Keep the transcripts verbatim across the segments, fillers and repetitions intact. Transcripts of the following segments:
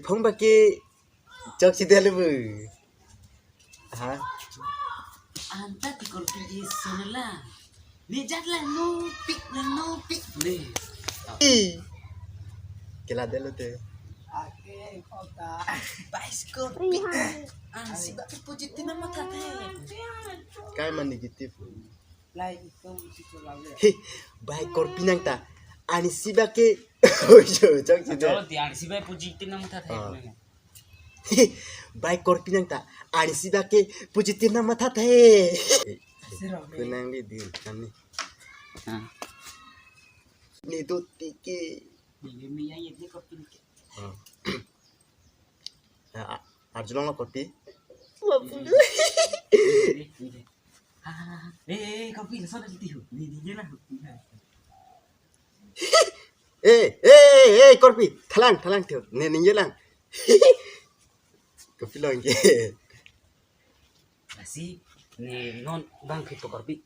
Thong baki chok si delu bu. Ha? Anta ti Korpi ji sunela. Ni jat la no pik la no pik le. I. Kela delu te. Ake kota. Bais Korpi. Ansi baki puji ti na matha the. Kai ma negative. Lai itum si cholawe. He, bai Korpi nang ta. Ansi baki. Ojo, chok si de. Cholo ti ansi bai puji ti na matha the. Ah. Bai Korpi nang ta, ansi baki puji ti na matha the. Siro, kunang di di kami. Ah. Ni tu tiki. Ni mi yang ini Korpi. Ah. Ah, ah, arjulong lo Korpi. Eh, eh, eh, Korpi, thalang, thalang tu. Ne ningje lang. Korpi long ke. Asi, ne non bang phit to Korpi.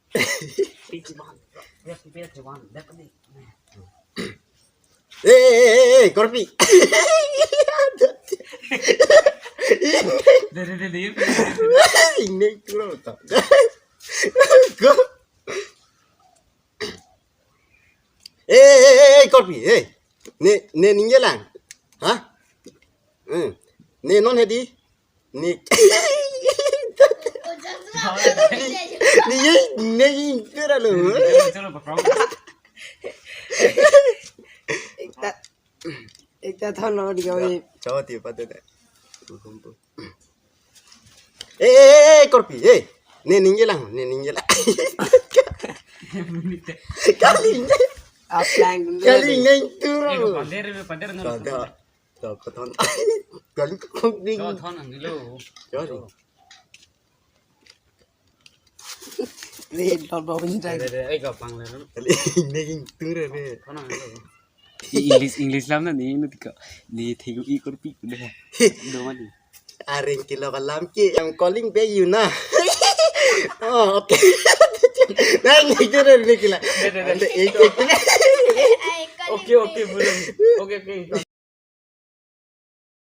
Phit chuban. Phit, phit chuban. Dapat ni. Eh, eh, eh, eh, Korpi. De, de, de, de. Ingnek turo ta. Ko. Eh, eh, eh, eh, Korpi, eh. Ne, ne ningje lang. Ha? Hmm. Ne non hedi. Ne. Ne, ne, ne, ne, ne, lo. Cholo, perform. Ekta, ekta thon lo di kami. Chao ti patu de. Eh, eh, eh, eh, Korpi, eh. Ne ningje lang, ne ningje lang. Kali ne. Aplang. Kali ne turo. Eh, pader, pader, no. Pada. Tau ko thon. Kali ko ding. Chao thon ang lo. Chao. Re, lo, lo, ini dah. De, de, de, eh, gampang le, no? Kali ne turo re. Thon ang lo. I English, English lam na ni, no tika. Ni thegu i Korpi de. Do mani. Aring kilo kalam ki, I'm calling back you na. Oh, okay. Nang ni kira ni kila. De, de, de. Ante, eh, eh, eh. Ai, ai, Okay, okay, boleh. Okay, okay.